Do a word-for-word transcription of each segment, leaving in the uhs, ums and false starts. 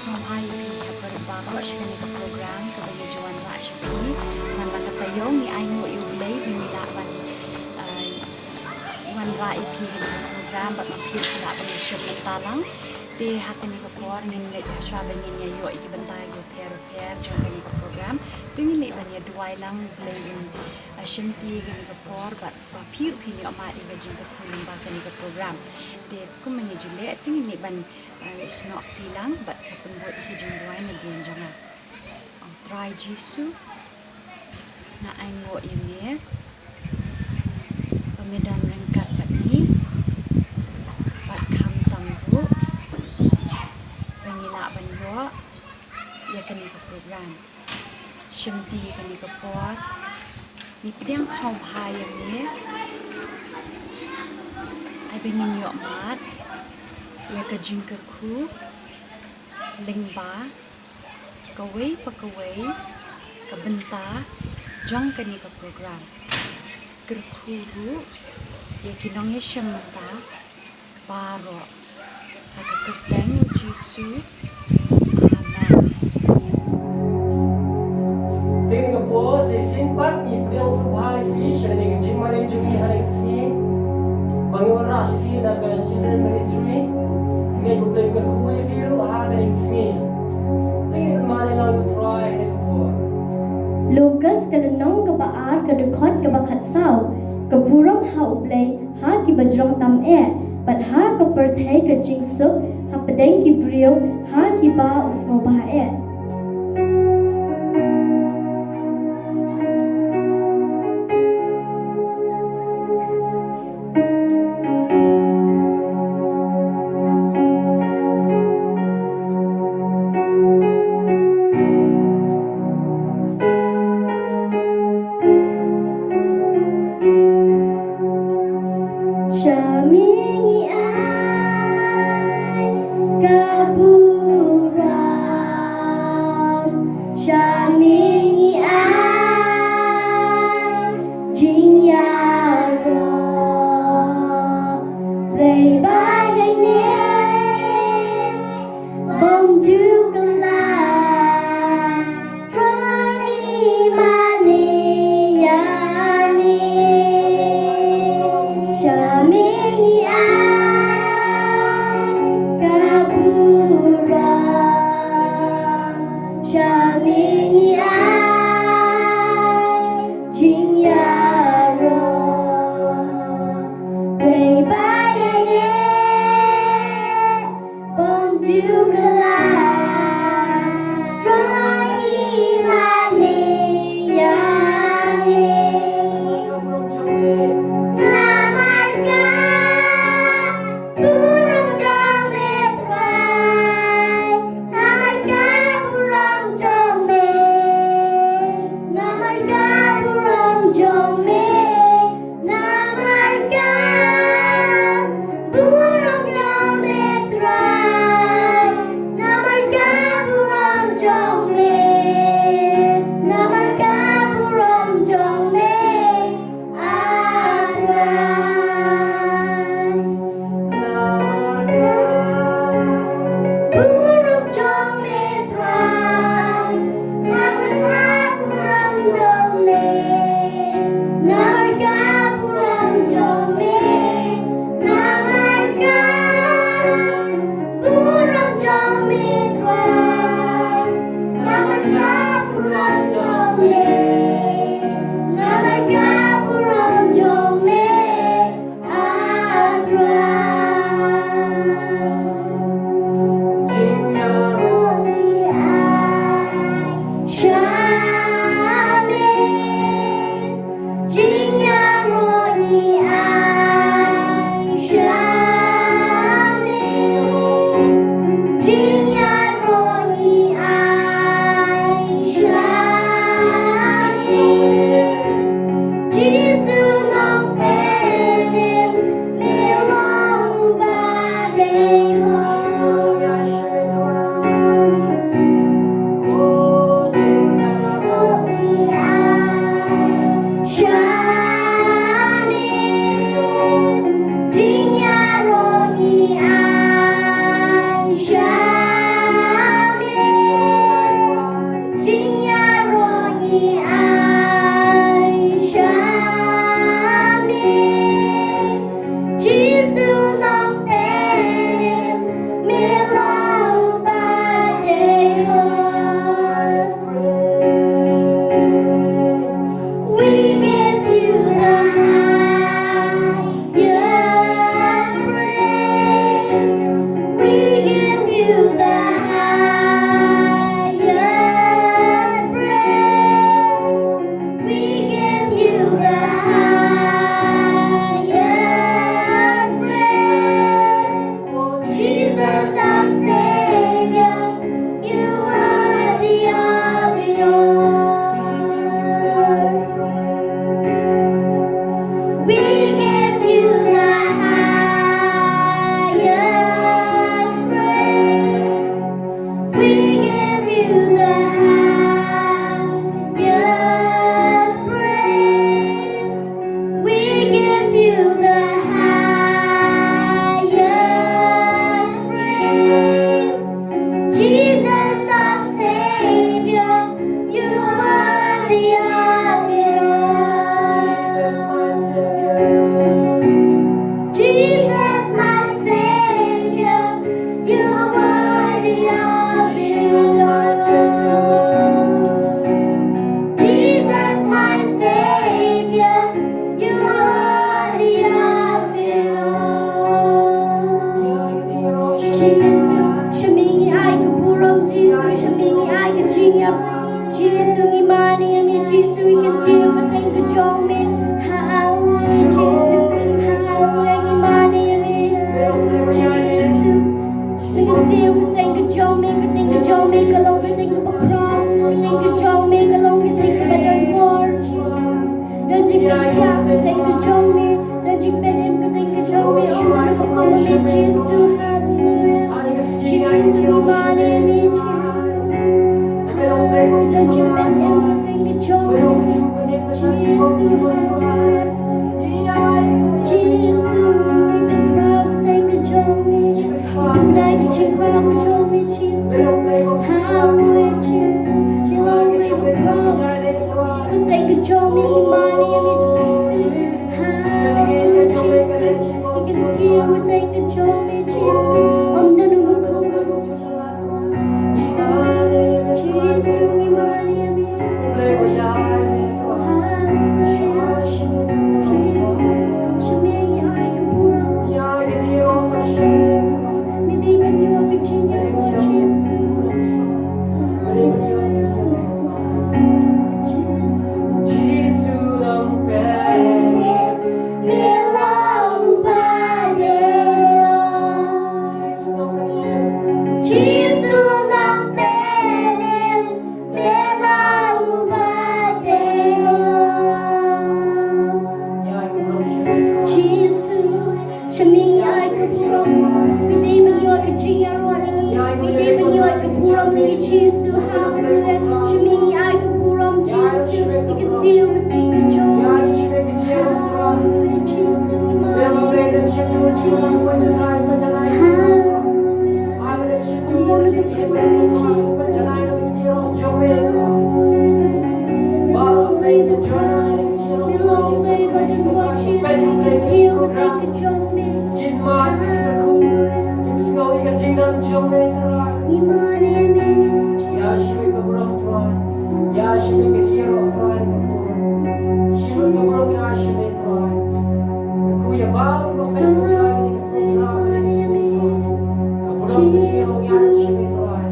Sngewbha ïa phi ha baroh sha kane ka program kaba ngi ju wanrah sha phi. Man la ka taïew ngi ainguh ïa U Blei ba ngi lah ban, eh, wanrah ïa phi ha kane ka program bad ma phi ruh phi lah ban ïashem bynta lang. Te ha kane ka por ngin leit hashwa ba ngin ïa ïoh ïa ki bynta kiba pher bapher jong kane ka program. Te ngin leit ban ïa duwai lang, U Blei un, eh, shimti ïa kane ka por bad ba phi ruh phin ïoh mad ïa ka jingkyrkhu lyngba kane ka program. Te kumba ngi ju leh te ngin leit ban, eh, snoh kti lang bad sa pynbud ïa ki jingduwai na ka bynta jong nga. Ong Trai Jisu, nga ainguh ïa me ba me don ryngkat bad ngi bad khamtam ruh ba ngi lah ban ïoh ïa kane ka program. Shimti ïa kane ka por, ngi pdiang sngewbha ïa me, ai ba ngin ïoh mad ïa ka jingkyrkhu lyngba kawei pa kawei ka bynta jong kane ka program. Kyrkhu ruh ïa ki nongïashem bynta baroh ha ka kyrteng U Jisu. Amen. Te kane ka por sa shisien pat ngi pdiang sngewbha ïa phi sha kane ka jingmane jong ngi ha kane ka sngi ba ngi wanrah sha phi na ka Children Ministry. Ngi ngeit ba U Blei un kyrkhu ïa phi ruh ha kane ka sngi. Te ngin mane lang ïa U Trai ha kane ka por. Lukas ka lynnong kaba ar ka dkhot kaba khatsaw. Ka burom ha U Blei ha kiba jrong tam eh bad ha ka pyrthei ka jingsuk hapdeng ki briew ha kiba u sngewbha eh. Sha me ngi ai ka burom. Jesus, our Savior, you're worthy of it all. We give you the highest praise. We give you the highest praise. We give you the highest praise. Jesus, our Savior, you're worthy of it all. Jesus, my Savior, you're worthy of it all. Jesus, my Savior, you're worthy of it all. Jisu, sha me ngi ai ka burom, Jisu, sha me ngi ai ka jingïarap. Jisu, ngi mane ïa me, Jisu, ngi kyntiew kyrteng ka jong me. Haleluya, Jisu. Haleluya, ngi mane ïa me. Jisu, ngi kyntiew kyrteng ka jong me, kyrteng ka jong me ka long kyrteng kaba khraw, kyrteng ka jong me ka long kyrteng kaba don bor, Jisu. Don jingpynïap kyrteng ka jong me, don jingpynim kyrteng ka jong me, ong don uba kum ma me, Jisu. Haleluya. Jisu, ngi mane ïa me, Jisu. Haleluya. Don jingpynim kyrteng ka jong me, Jisu. Haleluya. Jisu, ngi pynkhraw kyrteng ka jong me. Ngi pynkhraw kyrteng ka jong me, Jisu. Haleluya, Jisu. Ngi long kyrteng ka jong me, ngi mane ïa me, Jisu. Haleluya, Jisu. Ngi kyntiew kyrteng ka jong me, Jisu. Ym don uba kum ma me. Jisu, ngi mane ïa me. Haleluya. Jisu, sha me ngi ai ka burom. Jisu, me dei ban ïoh ka jingïarap, Jisu. Haleluya. Jisu, nang pynïap. Me long uba dei. Jisu nang pynïap, me long uba dei. Jisu, sha me ngi ai ka burom. Me dei ban ïoh ka jingïaroh na ngi. Me dei ban ïoh ka burom na ngi, Jisu. Haleluya. Sha me ngi ai ka burom, Jisu. Ngi kyntiew kyrteng ka jong me. Haleluya, Jisu. Ngi mane ïa me, Jisu. Haleluya. Ym don uba kum ma me, Jisu. Haleluya. Me long uba dei ban ïaroh, Jisu. Ngi kyntiew kyrteng ka jong me. Haleluya. Ngi mane ïa me, Jisu. Ïa shim ïa ka burom Trai. Ïa shim ïa ka jingïaroh Trai, ka burom. Shim ïa ka burom, ïa shim ïa Trai. Ka khuid ïa baroh ki ba peit Trai ïa ka program ha kane ka sngi Trai. Ka burom ka jingïaroh ïa shim ïa Trai.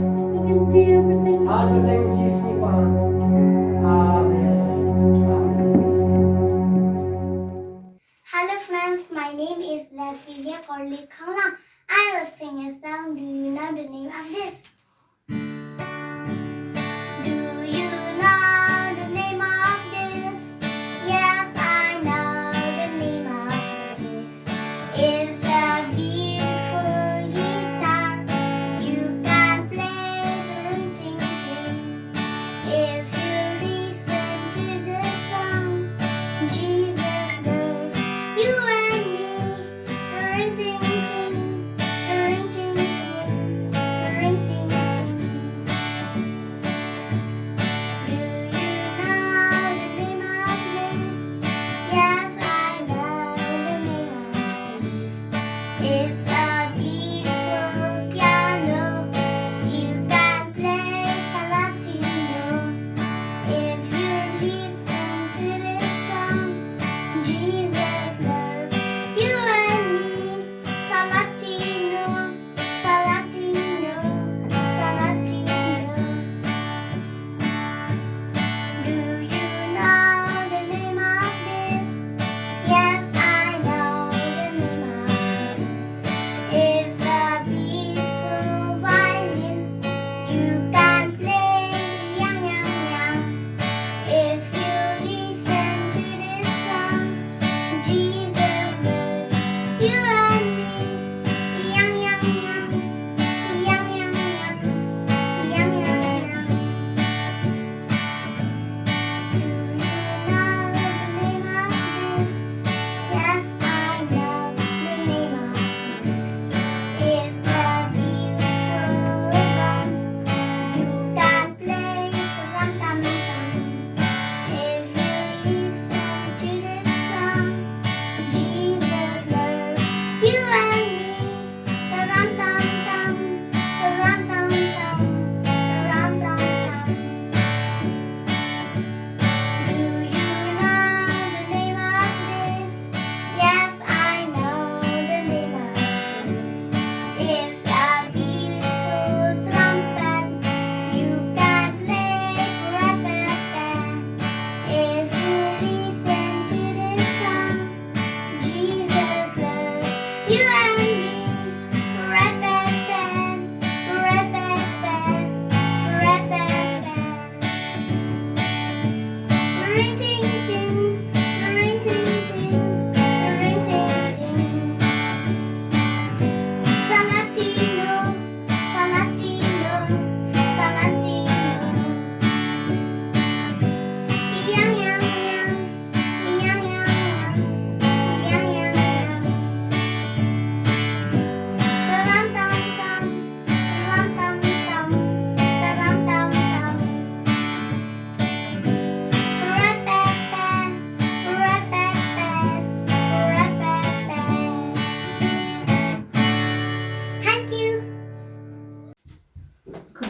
Ha ka kyrteng Jisu ngi pan. Amen. Amen. Hello friends, my name is Delphinia Korli Khanglang. I will sing a song. Do you know the name of this? Do you know the name of this? Yes, I know the name of this. It's a beautiful guitar. You can play ring ting ting. If you listen to the song, Jesus loves you and me. Ring ting ting, ring ting ting, ring ting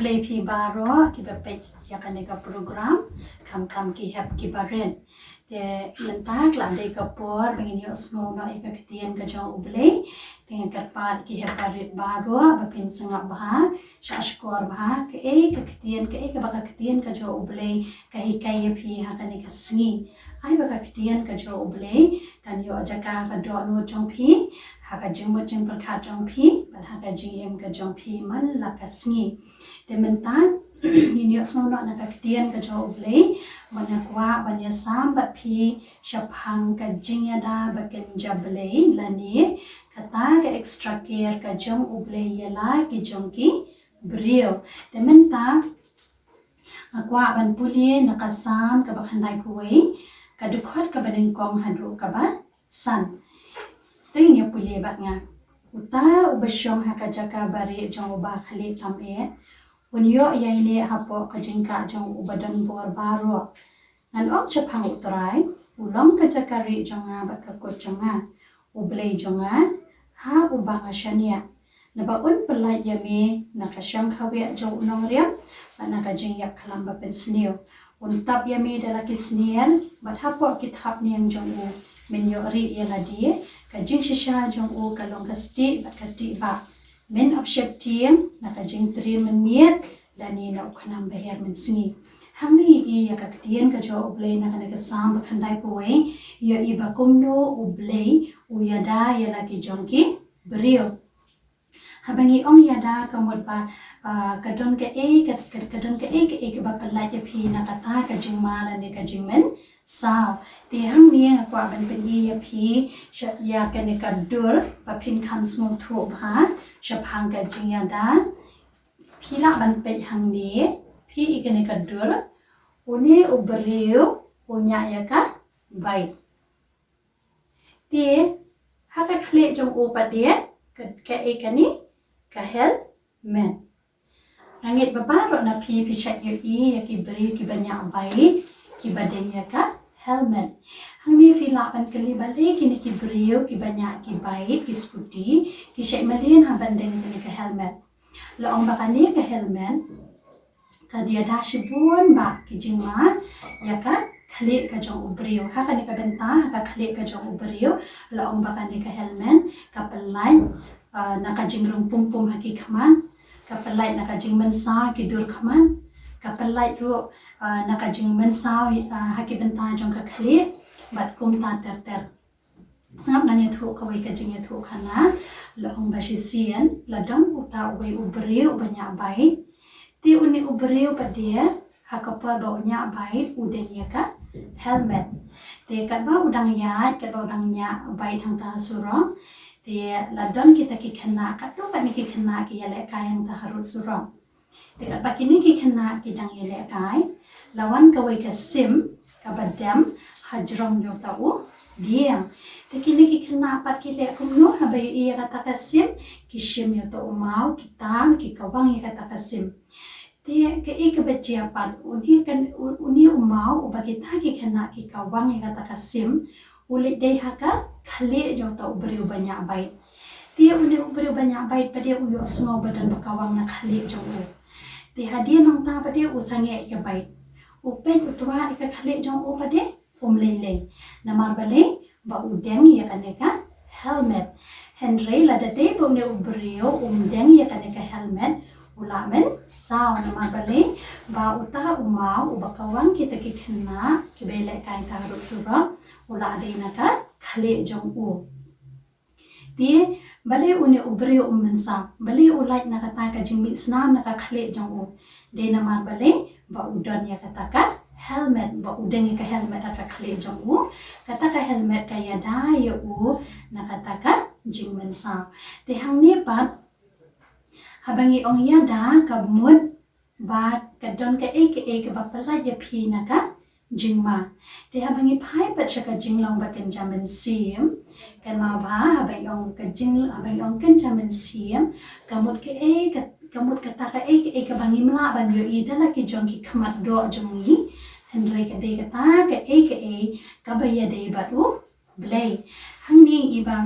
Khublei phi baroh kiba peit ïa kane ka program, khamtam ki hep kiba rit. Te mynta ka la dei ka por ba ngin ïohsngew noh ïa ka ktien ka jong U Blei. Te nga kyrpad ki hep ba rit baroh ba phin sngap bha, shahshkor bha kaei ka ktien, kaei kaba ka ktien ka jong U Blei ka hikai ïa phi ha kane ka sngi. Ai ba ka ktien ka jong U Blei kan ïoh jaka ha ka dohnud jong phi, ha ka jingmut jingpyrkhat jong phi, bad ha ka jingim ka jong phi man la ka sngi. Te mynta ngin ïohsngew noh na ka ktien ka jong U Blei, bad nga kwah ban ïasam bad phi shaphang ka jingïada ba kynja Blei lane kata ka extra care ka jong U Blei ïa la ki jong ki briew. Te mynta nga kwah ban pule na ka Salm kaba khyndai phew wei, ka dkhot kaba nyngkong haduh kaba san. Te ngin ïa pule bad nga. Uta uba shong ha ka jaka barieh jong uba khlieh tam eh, un ïoh ïaineh hapoh ka jingkah jong uba don bor baroh. Ngan ong shaphang U Trai, u long ka jaka rieh jong nga bad ka kut jong nga, U Blei jong nga, ha uba nga shaniah. Naba un pyllait ïa me na ka shangkhawiah jong u nongriam, bad na ka jingïap khlam ba pynsniew. Un tap ïa me da la ki snier, bad hapoh ki thapniang jong u men ïoh rieh ïa lade. Ka jingshisha jong u ka long ka stieh bad ka tieh bah. Men ap sheptieng na ka jingtriem mynmiet lane na u khnam baher mynsngi. Hangne i ïa ka ktien ka jong U Blei na kane ka Salm ba khyndai phew wei, ïohi ba kumno U Blei u ïada ïa la ki jong ki briew. Haba ngi ong ïada ka mut ba, ah, ka don kaei ka, ka, ka don kaei kaei kaba pyllait ïa phi na kata ka jingma lane ka jingmynsaw. Te hangne nga kwah ban pyni ïa phi sha, ïa kane ka dur ba phin kham sngewthuh bha shaphang ka jingïada. Phi lah ban peit hangne, phi i kane ka dur, une u briew u ñiah ïa ka bike. Te ha ka khlieh jong u pat de ka, kaei kane, ka helmet. Nga ngeit ba baroh na phi phi shait ïohi ïa ki briew kiba ñiah bike kiba deng ïa ka helmet. Hangne phi lah ban kylli balei kine ki briew kiba ñiah ki bike, ki scooty, ki shait mlien ha ban deng kane ka helmet. La ong ba kane ka helmet ka ïada shibun bha ki jingma ïa ka khlieh ka jong u briew. Ha kane ka bynta, ha ka khlieh ka jong u briew, la ong ba kane ka helmet ka pyllait, ah, na ka jingrung pum pum ha ki khmat, ka pyllait na ka jingmynsaw ki dur khmat, ka pyllait ruh, ah, na ka jingmynsaw, ah, ha ki bynta jong ka khlieh, bad kumta ter ter. Sngap ngan ïathuh kawei ka jingïathuhkhana, la ong ba shisien, la don uta uwei u briew uba ñiah bike. Te une u briew pat de, ha ka por ba u ñiah bike, u deng ïa ka helmet. Te katba u dang ïaid, katba u dang ñiah bike hangta ha surok. Te la don kita ki khynnah, katto katne ki khynnah ki ïalehkai hangta harud surok. Te katba kine ki khynnah ki dang ïalehkai, la wan kawei ka sim kaba dem hajrong jong uta u dieng. Te kine ki khynnah pat ki leh kumno, haba ïohi ïa kata ka sim, ki shim ïa uta u maw, ki tam, ki kawang ïa kata ka sim. Te kaei kaba jia pat, une kan, u-, une u maw uba kita ki khynnah ki kawang ïa kata ka sim, u leit dei ha ka khlieh jong uta u briew ba ñiah bike. Te une u briew ba ñiah bike pat de u ïohsngew ba don ba kawang na khlieh jong u. Te hadien nangta pat de u sangeh ïa ka bike. U peit u twad ïa ka khlieh jong u pat de um lei lei. Namar balei? Ba u deng ïa kane ka helmet. Hynrei lada dei ba une u briew um deng ïa kane ka helmet, u lah mynsaw. Namar balei? Ba uta u maw uba kawang kita ki khynnah kiba ïalehkai hangta harud surok, u lah dei na ka khlieh jong u. Te balei une u briew um mynsaw? Balei u lait na kata ka jingmih snam na ka khlieh jong u? Dei namar balei? Ba u don ïa kata ka helmet, ba u deng ïa ka helmet ha ka khlieh jong u. Kata ka helmet ka ïada ïa u na kata ka jingmynsaw. Te hangne pat, haba ngi ong ïada ka mut ba ka don kaei kaei kaba pyllait ïa phi na ka jingma. Te haba ngi phai pat sha ka jinglong ba kynja mynsiem, kan mut ba haba ngi ong ka jing, haba ngi ong kynja mynsiem, ka mut kaei ka, ka mut kata kaei kaei kaba ngim lah ban ïohi da la ki jong ki khmat doh jong ngi. Hynrei ka dei kata kaei kaei kaba ïadei bad U Blei. Hangne i ba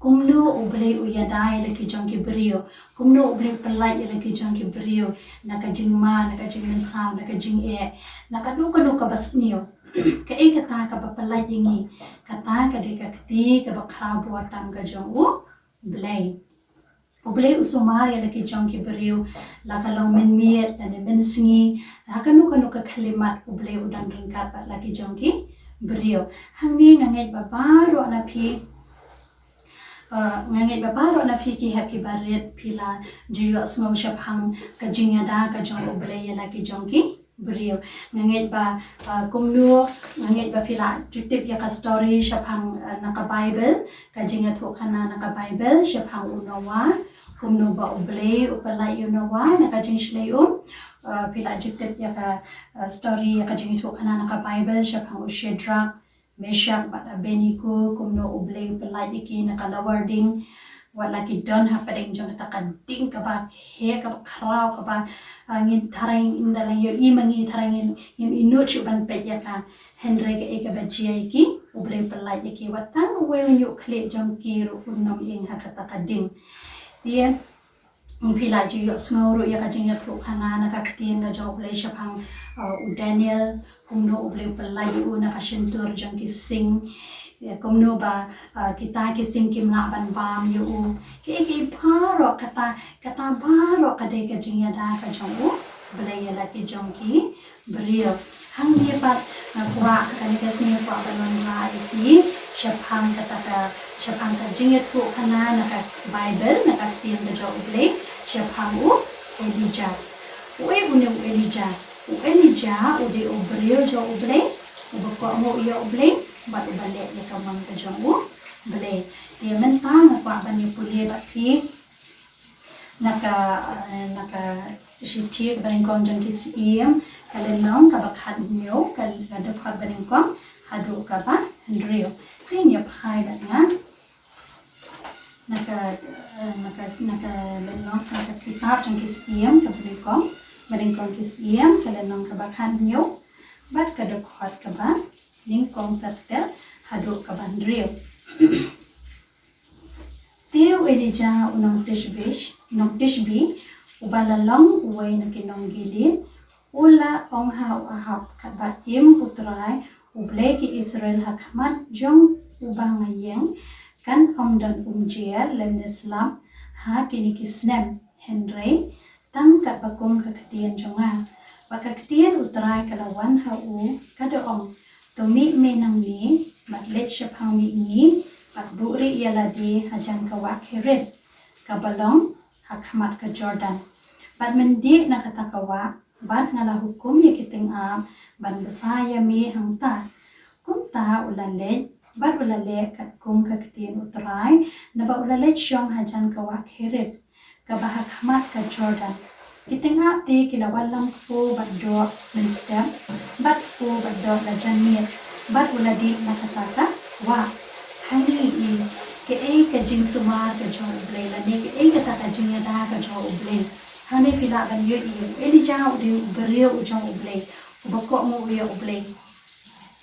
Kumno U Blei u ïada ïa la ki jong ki briew. Kumno U Blei u pyllait ïa la ki jong ki briew. Na ka jingma, na ka jingmynsaw, na ka jingeh. Na kano kano kaba sniew. Kaei kata kaba pyllait ïa ngi. Kata ka dei ka kti kaba khraw bor tam ka jong U Blei. U Blei u sumar ïa la ki jong ki briew, la ka long mynmiet lane mynsngi, la kano kano ka khyllipmat U Blei u dang ryngkat bad la ki jong ki briew. Hangne nga ngeit ba baroh na phi, uh, nga ngeit ba baroh na phi ki hep ki barit phi la ju ïohsngew shaphang ka jingïada ka jong U Blei ïa la ki jong ki briew. Nga ngeit ba, uh, kumno, nga ngeit ba phi la ju tip ïa ka story shaphang, uh, na ka Bible, ka jingïathuhkhana na ka Bible shaphang u Noah, kumno ba U Blei u pyllait ïa u Noah na ka jingshlei um. Uh, phi la ju tip ïa ka, uh, story ïa ka jingïathuhkhana na ka Bible shaphang u Shadrach, Meshach bad Abednego, kumno U Blei u pyllait ïa ki na ka lowar ding. Wat la ki don hapdeng jong kata ka ding kaba heh kaba khraw kaba, ah, ngin tharai ngin da la ïohi ma ngi tharai ngin, ngim ïoh shuh ban peit ïa ka. Hynrei kaei kaba jia ïa ki, U Blei u pyllait ïa ki wat tang uwei u ñiuh khlieh jong ki ruh un ym ïeng ha kata ka ding. Te phi la ju ïohsngew ruh ïa ka jingïathuhkhana na ka ktien ka jong U Blei shaphang, uh, u Daniel, kumno U Blei u pyllait ïa u na ka shyntur jong ki sing. Ïa kumno ba, uh, kita ki sing kim lah ban bam ïa u. Kaei kaei baroh kata, kata baroh ka dei ka jingïada ka jong U Blei ïa la ki jong ki briew. Hangne pat nga kwah kane ka sngi nga kwah ban wanrah ïa phi shaphang kata ka, shaphang ka jingïathuhkhana na ka Bible, na ka ktien ka jong U Blei shaphang u Elijah. Uei une u Elijah? U Elijah u dei u briew jong U Blei uba kohnguh ïa U Blei bad uba leh ïa ka mon ka jong U Blei. Te mynta nga kwah ban ïa pule bad phi na ka, eh, na ka shithi kaba nyngkong jong Ki Syiem, ka lynnong kaba khathynñiew, ka, ka dkhot ba nyngkong haduh kaba hynriew. Te ngin ïa phai bad nga na ka, eh, na ka, na ka lynnong, na ka kitab jong Ki Syiem kaba nyngkong, ba nyngkong Ki Syiem, ka lynnong kaba khathynñiew bad ka dkhot kaba nyngkong ter ter haduh kaba hynriew. Te u Elijah u nong Tishbi, nong Tishbi, uba la long uwei na ki nong Gilead, u la ong ha u Ahab, katba im U Trai, U Blei ki Israel ha khmat jong uba nga ïeng, kan ym don umjer lymne slap ha kine ki snem, hynrei tang katba kum ka ktien jong nga. Bad ka ktien U Trai ka la wan ha u, ka da ong, to mih me nangne bad leit shaphang mihngi bad buhrieh ïa lade hajan ka wah Kerith, kaba long ha khmat ka Jordan. Bad men dih na kata ka wah, bad nga la hukum ïa ki tyngab ban bsa ïa me hangta. Kumta u la leit bad u la leh katkum ka ktien U Trai, naba u la leit shong hajan ka wah Kerith, kaba ha khmat ka Jordan. Ki tyngab te ki la wallam kpoh bad doh mynstep bad kpoh bad doh la janmiet, bad u la dih na kata ka wah. Hangne i, kaei ka jingsumar ka jong U Blei lane kaei kata ka jingïada ka jong U Blei. Hangne phi lah ban ïohi, u Elijah u dei u briew u jong U Blei, uba kohnguh ïa U Blei.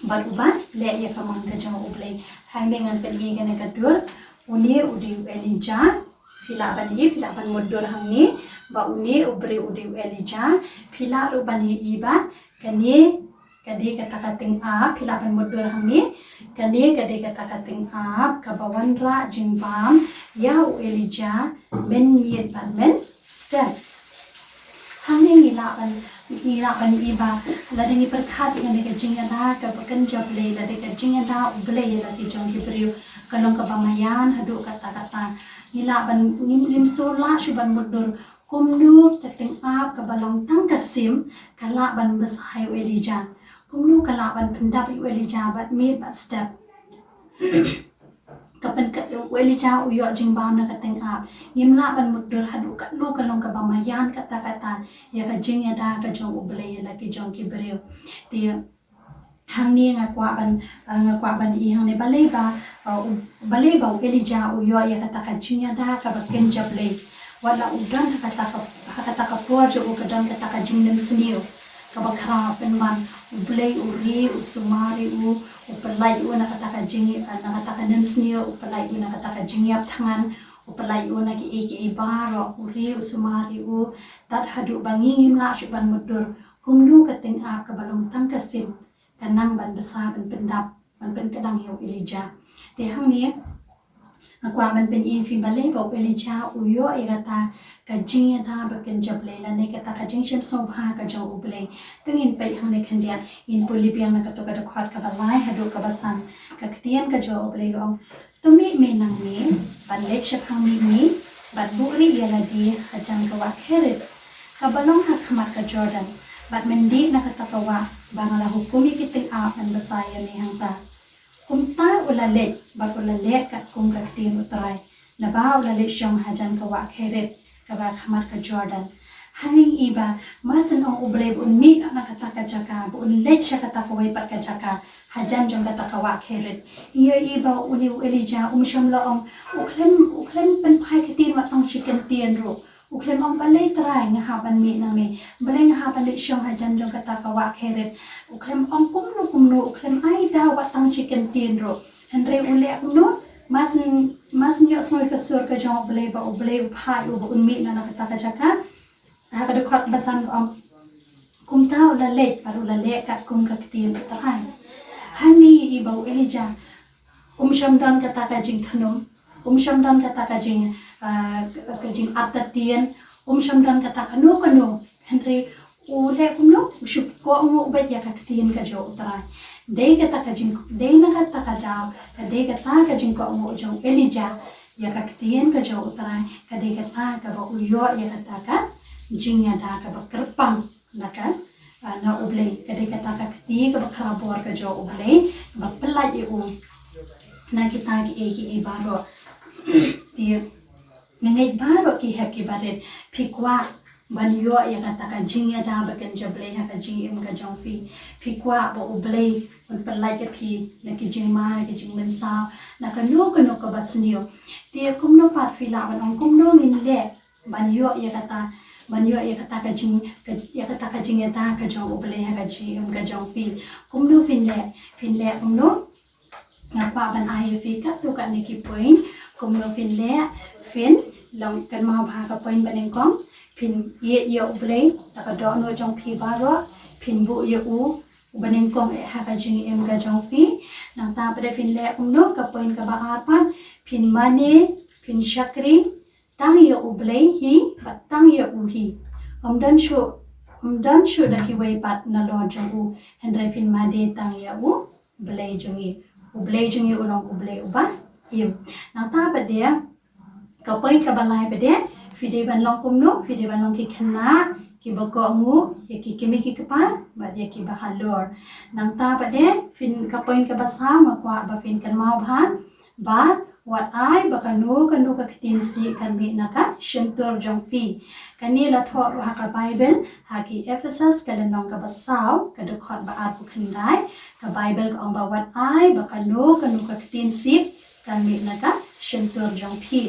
Bad uba leh ïa ka mon ka jong U Blei. Hangne ngan pyni kane ka dur. Une u dei u Elijah. Phi lah ban i, phi lah ban mutdur hangne ba une u briew u dei u Elijah. Phi lah ruh ban i ba kane ka dei kata ka tyngab, phi lah ban mutdur hangne. Kane ka dei kata ka tyngab kaba wanrah jingbam ïa u Elijah mynmiet bad mynstep. Hangne ngi lah ban, ngi lah ban i ba lada ngi pyrkhat ïa kane ka jingïada kaba kynja Blei, lada ka jingïada U Blei ïa la ki jong ki briew ka long kaba maïan haduh katta katta. Ngi lah ban, ngim, ngim sngewlah shuh ban mutdur kumno ka tyngab kaba long tang ka sim ka lah ban bsa ïa u Elijah. Kumno ka lah ban pyndap ïa u Elijah bad miet bad step. Ka pynkat u Elijah u ïoh jingbam na ka tyngab. Ngim lah ban mutdur haduh katno ka long kaba maïan katta katta ïa ka jingïada ka jong U Blei ïa la ki jong ki briew. Te hangne nga kwah ban, eh, nga kwah ban i hangne balei ba, eh, u, balei ba u Elijah u ïoh ïa kata ka jingïada kaba kynja Blei. Wat la u don ha kata ka, ha kata ka por jong u ka don kata ka jingdum sniew. kaba khraw pynban, U Blei u ri, u sumar ïa u, u pyllait ïa u na kata ka jing, na kata ka nemsniew, u pyllait ïa u na kata ka jingïap thngan, u pyllait ïa u na kiei kiei baroh, u ri, u sumar ïa u, tad haduh ba ngi ngim lah shuh ban mutdur, kumno ka tyngab kaba long tang ka sim, ka nang ban bsa ban pyndap, ban pynkdang ïa u Elijah. Te hangne, nga kwah ban pyni ïa phi balei ba u Elijah u ïoh ïa kata ka jingïada ba kynja Blei lane kata ka jingshem sngewbha ka jong U Blei. To ngin peit hangne khyndiat, ngin pule biang na kato ka dkhot kaba lai haduh kaba san. Ka ktien ka jong U Blei ka ong, to mih me nangne, bad leit shaphang mihngi, bad buhrieh ïa lade hajan ka wah Kerith, kaba long ha khmat ka Jordan, bad men dih na kata ka wah ba nga la hukum ïa ki tyngab ban bsa ïa me hangta. Kumta u la leit, bad u la leh katkum ka ktien U Trai, naba u la leit shong hajan ka wah Kerith, kaba ha khmat ka Jordan. Hangne i ba, mar shen ong U Blei ba un mih na kata ka jaka, ba un leit sha kata kawei pat ka jaka, hajan jong kata ka wah Kerith. Ïohi ba une u Elijah um shym la ong, u khlem, u khlem pynphai ktien wat tang shi kyntien ruh. U khlem ong balei Trai nga hap ban mih nangne, balei nga hap ban leit shong hajan jong kata ka wah Kerith. U khlem ong kumno kumno, u khlem ai daw wat tang shi kyntien ruh. Hynrei u leh kumno, mar shen, mar shen ïohsngew ïa ka sur ka jong U Blei ba U Blei u phah ïa u ba un mih na kata ka jaka. Ha ka dkhot ba san ka ong, kumta u la leit, bad u la leh katkum ka ktien U Trai. Hangne i ba u Elijah um shym don kata ka jingthnum, um shym don kata ka jing, ah, ka jingartatien, um shym don kata kano kano. Hynrei u leh kumno, u shu kohnguh beit ïa ka ktien ka jong U Trai. Dei kata ka jing, dei na kata ka daw, ka dei kata ka jingkohnguh jong u Elijah ïa ka ktien ka jong U Trai, ka dei kata kaba u ïoh ïa kata ka jingïada kaba kyrpang na ka, ah, na U Blei, ka dei kata ka kti kaba khraw bor ka jong U Blei, kaba pyllait ïa u na kita kiei kiei baroh. Te nga ngeit baroh ki hep ki barit, phi kwah ban ïoh ïa kata ka jingïada ba kynja Blei ha ka jingim ka jong phi. Phi kwah ba U Blei un pyllait ïa phi na ki jingma, na ki jingmynsaw, na kano kano kaba sniew. Te kumno pat phi lah ban ong kumno ngin leh ban ïoh ïa kata, ban ïoh ïa kata ka jing, ka, ïa kata ka jingïada ka jong U Blei ha ka jingim ka jong phi. Kumno phin leh, phin leh kumno? Nga kwah ban ai ïa phi katto katne ki point, kumno phin leh, phin long kynmaw bha ka point ba nyngkong, phin ïeit ïa U Blei da ka dohnud jong phi baroh, phin buh ïa u, uba nyngkong eh ha ka jingim ka jong phi. Nangta pat de phin leh kumno, ka point kaba ar pat, phin mane, phin shakri tang ïa U Blei hi, bad tang ïa u hi. Ym don shuh, ym don shuh da kiwei pat nalor jong u, hynrei phin mane tang ïa U Blei jong ngi. U Blei jong ngi u long U Blei uba im. Nangta pat de, ka point kaba lai pat de, phi dei ban long kumno, phi dei ban long ki khynnah kiba kohnguh ïa ki kmie ki kpa bad ïa kiba halor. Nangta pat de, phin, ka point kaba saw nga kwah ba phin kynmaw bha, ba wat ai ba kano kano ka ktien sih kan mih na ka shyntur jong phi. Kane la thoh ruh ha ka Bible, ha ki Ephesus ka lynnong kaba saw, ka dkhot ba arphew khyndai, ka Bible ka ong ba wat ai ba kano kano ka ktien sih kan mih na ka shyntur jong phi.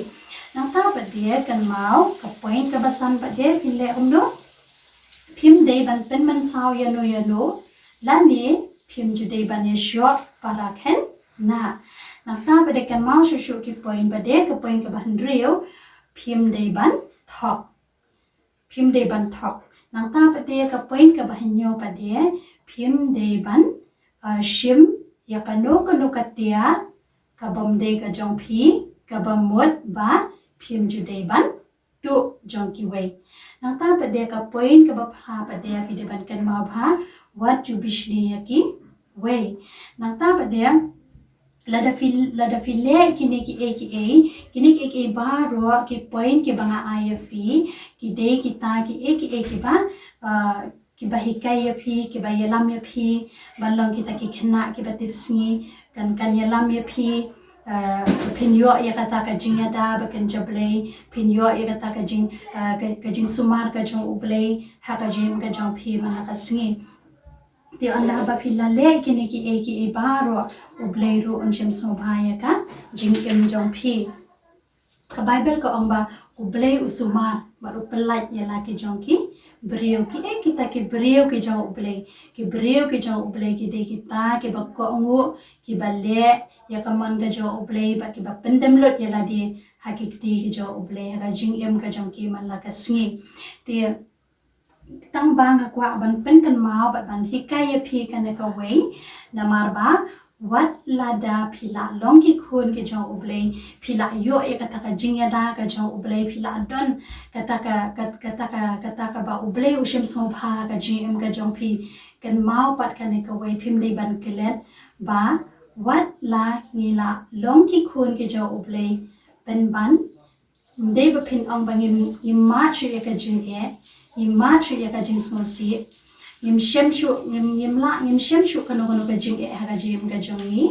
Nangta pat de kynmaw, ka point kaba san pat de, phin leh kumno? Phim dei ban pynmynsaw ïano ïano, lane phim ju dei ban ïashoh para khynnah. Nangta pat de kynmaw shuh shuh ki point pat de, ka point kaba hynriew, phim dei ban thok. Phim dei ban thok. Nangta pat de ka point kaba hynñiew pat de, phim dei ban, ah, shim ïa kano kano ka tiar kabym dei ka jong phi, kaba mut ba phim ju dei ban tuh jong kiwei. Nangta pat de ka point kaba phra pat de, phi dei ban kynmaw bha, wat ju bishni ïa kiwei. Nangta pat de, lada phi, lada phi leh kine kiei kiei, kine kiei kiei baroh ki point kiba nga ai ïa phi, ki dei kita kiei kiei kiba, ah, kiba hikai ïa phi, kiba ïalam ïa phi ban long kita ki khynnah kiba tipsngi, kan, kan ïalam ïa phi, ah, phin ïoh ïa kata ka jingïada ba kynja Blei, phin ïoh ïa kata ka jing, ah, ka, ka jingsumar ka jong U Blei ha ka jingim ka jong phi man la ka sngi. Te ynda ba phi la leh kine kiei kiei baroh, U Blei ruh un shem sngewbha ïa ka jingim jong phi. Ka Bible ka ong ba U Blei u sumar bad u pyllait ïa la ki jong ki briew. Ki ei kita ki briew ki jong U Blei? Ki briew ki jong U Blei ki dei kita kiba kohnguh, kiba leh ïa ka mon ka jong U Blei bad kiba pyndem lut ïa lade ha ki kti ki jong U Blei ha ka jingim ka jong ki man la ka sngi. Te tang ba nga kwah ban pynkynmaw bad ban hikai ïa phi kane kawei, namar ba wat lada phi la long ki khun ki jong U Blei, phi la ïoh ïa kata ka jingïada ka jong U Blei, phi la don kata ka, ka, kata ka, kata kaba U Blei u shim sngewbha ka jingim ka jong phi. Kynmaw pat kane kawei, phim dei ban klet ba wat la ngi la long ki khun ki jong U Blei, pynban ym dei ba phin ong ba ngim, ngim mad shuh ïa ka jingeh, ngim mad shuh ïa ka jingsngewsih, ngim shem shuh, ngim, ngim lah, ngim shem shuh kano kano ka jingeh ha ka jingim ka jong ngi.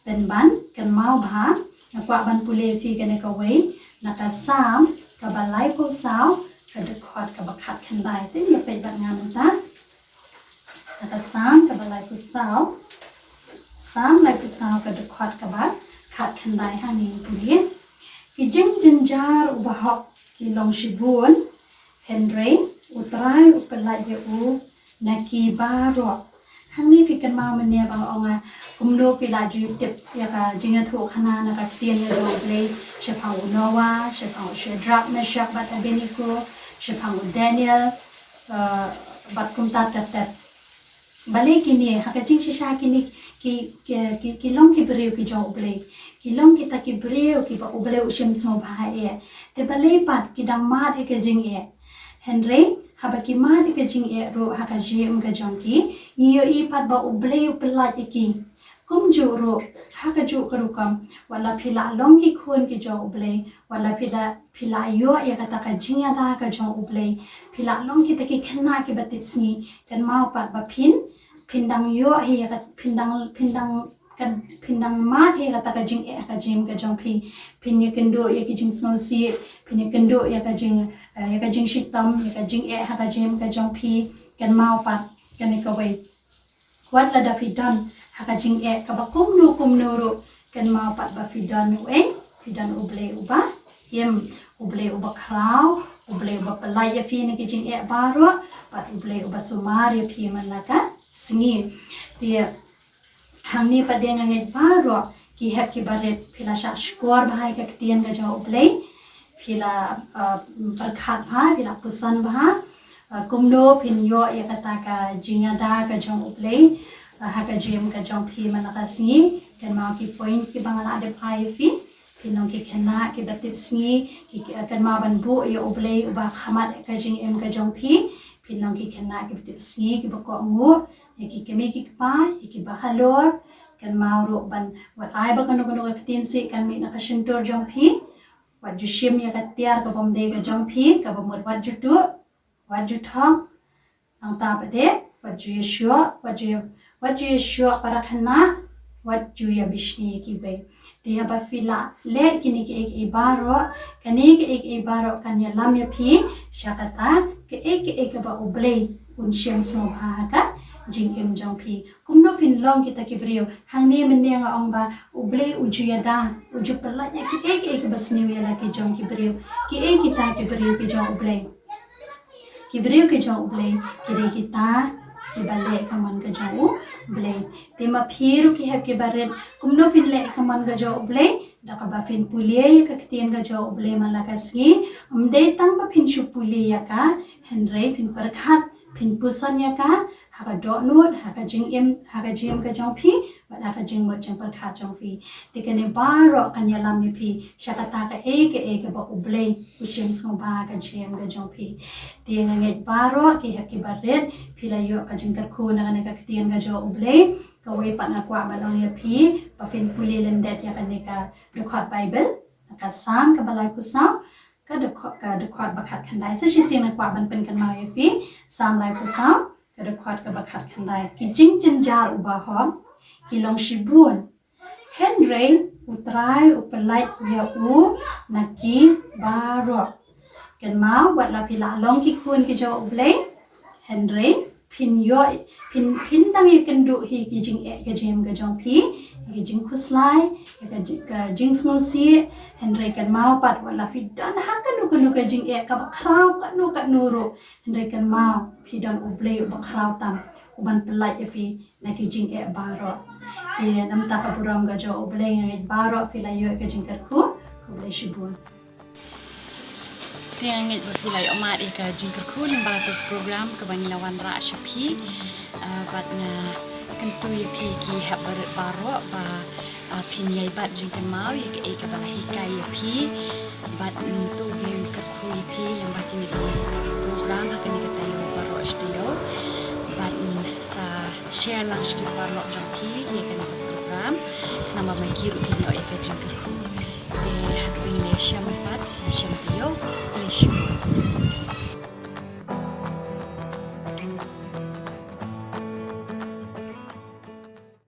Pynban, kynmaw ba nga kwah ban pule phi kane kawei na ka Salm kaba laiphew saw, ka dkhot kaba khatkhyndai. Te ïa peit bad nga mynta na ka Salm kaba laiphew saw, Salm laiphew saw, ka dkhot kaba khatkhyndai. Hangne pule: Ki jingjynjar u bahok ki long shibun, hynrei U Trai u pyllait ïa u na ki baroh. Hangne phi kynmaw mynne ba nga ong, ah, kumno phi la ju tip ïa ka jingïathuhkhana na ka ktien ka jong U Blei shaphang u Noah, shaphang u Shadrach, Meshach bad Abednego, shaphang u Daniel, eh, bad kumta ter ter. Balei kine, ha ka jingshisha kine ki, ki, ki, ki long ki briew ki jong U Blei. Ki long kita ki briew kiba U Blei u shim sngewbha eh. Te balei pat ki dang mad ïa ka jingeh? Hynrei haba ki mad ïa ka jingeh ruh ha ka jingim ka jong ki, ngi ïohi pat ba U Blei u pyllait ïa ki. Kumjuh ruh, ha kajuh ka rukom, wat la phi la long ki khun ki jong U Blei, wat la phi la, phi la ïoh ïa kata ka jingïada ka jong U Blei, phi la long kita ki khynnah kiba tipsngi, kynmaw pat ba phin, phin dang ïoh hi ïa ka, phin dang, phin dang, kan, phin dang mad hi ïa kata ka jingeh ha ka jingim ka jong phi, phin ïakynduh ïa ki jingsngewsih, phin ïakynduh ïa ka jing, eh, ïa ka jingshitom, ïa ka jingeh ha ka jingim ka jong phi, kynmaw pat kane kawei. Wat lada phi don ha ka jingeh kaba kumno kumno ruh, kynmaw pat ba phi don uei, phi don U Blei uba im, U Blei uba khraw, U Blei uba pyllait ïa phi na ki jingeh baroh, bad U Blei uba sumar ïa phi man la ka sngi. Te hangne pat de nga ngeit baroh ki hep kiba rit phi la shah shkor bha ïa ka ktien ka jong U Blei, phi la, uh, pyrkhat bha, phi la puson bha, uh, kumno phin ïoh ïa kata ka jingïada ka jong U Blei, uh, ha ka jingim ka jong phi man la ka sngi. Kynmaw ki point kiba nga la dep ai ïa phi, phin long ki khynnah kiba tipsngi, ki, uh, kynmaw ban buh ïa U Blei uba khmat ïa ka jingim ka jong phi, phin long ki khynnah kiba tipsngi, kiba kohnguh ïa ki kmie ki kpa, ïa kiba halor. Kynmaw ruh ban wat ai ba kano kano ka ktien sih kan mih na ka shyntur jong phi. Wat ju shim ïa ka tiar kaba ym dei ka jong phi, kaba mut wat ju tuh, wat ju thok. Nangta pat de, wat ju ïa shoh, wat ju ïa, wat ju ïa shoh para khynnah, wat ju ïa bishni ïa kiwei. Te haba phi la leh kine kiei kiei baroh, kane kiei kiei baroh kan ïalam ïa phi sha kata kaei kaei kaba U Blei un shem sngewbha ha ka jingim jong phi. Kumno phin long kita ki briew? Hangne mynne nga ong ba U Blei u ju ïada, u ju pyllait ïa kiei kiei kiba sniew ïa la ki jong ki briew. Kiei kita ki briew ki jong U Blei? Ki briew ki jong U Blei ki dei kita kiba leh ka mon ka jong U Blei. Te ma phi ruh ki hep kiba rit, kumno phin leh ka mon ka jong U Blei? Da kaba phin pule ïa ka ktien ka jong U Blei man la ka sngi. Ym dei tang ba phin shu pule ïa ka, hynrei phin pyrkhat, phin puson ïa ka ha ka dohnud, ha ka jingim, ha ka jingim ka jong phi, bad ha ka jingmut jingpyrkhat jong phi. Te kane baroh kan ïalam ïa phi sha kata kaei kaei kaba U Blei u shem sngewbha ha ka jingim ka jong phi. Te nga ngeit baroh ki hep kiba rit phi la ïoh ka jingkyrkhu na kane ka ktien ka jong U Blei. Kawei pat nga kwah ban ong ïa phi ba phin pule lyndet ïa kane ka dkhot Baibl, na ka Salm kaba laiphew saw, ka dkhot, ka dkhot ba khatkhyndai. Sa shisien nga kwah ban pynkynmaw ïa phi, Salm laiphew saw, ka dkhot kaba khatkhyndai. Ki jingjynjar u bahok ki long shibun, hynrei U Trai u pyllait ïa u na ki baroh. Kynmaw, wat la phi la long ki khun ki jong U Blei, hynrei phin ïoh, phin, phin tang ïakynduh hi ki jingeh ka jingim ka jong phi, ki jingkhuslai, ka jing, ka jingsngewsih, hynrei kynmaw pat wat la phi don ha kano kano ka jingeh kaba khraw kano kano ruh, hynrei kynmaw phi don U Blei uba khraw tam, uban pyllait ïa phi na ki jingeh baroh. Te namar ka burom ka jong U Blei nga ngeit baroh phi la ïoh ka jingkyrkhu. Khublei shibun. Te nga ngeit ba phi la ïoh mad ïa ka jingkyrkhu lyngba ka program kaba ngi la wanrah sha phi. Ah, bad nga kyntu ïa phi ki hep barit baroh ba, ah, phin ïai bat jingkynmaw ïa kaei kaba la hikai ïa phi. Bad, mm, to U Blei un kyrkhu ïa phi lyngba kine ki program ha kane ka taïew baroh shi taïew. Bad, mm, sa share lang sha ki paralok jong phi ïa kane ka program. Namar ba ma ki ruh kin ïoh ïa ka jingkyrkhu. Te haduh ba ngin ïashem pat, ïashem taïew. Khublei shibun.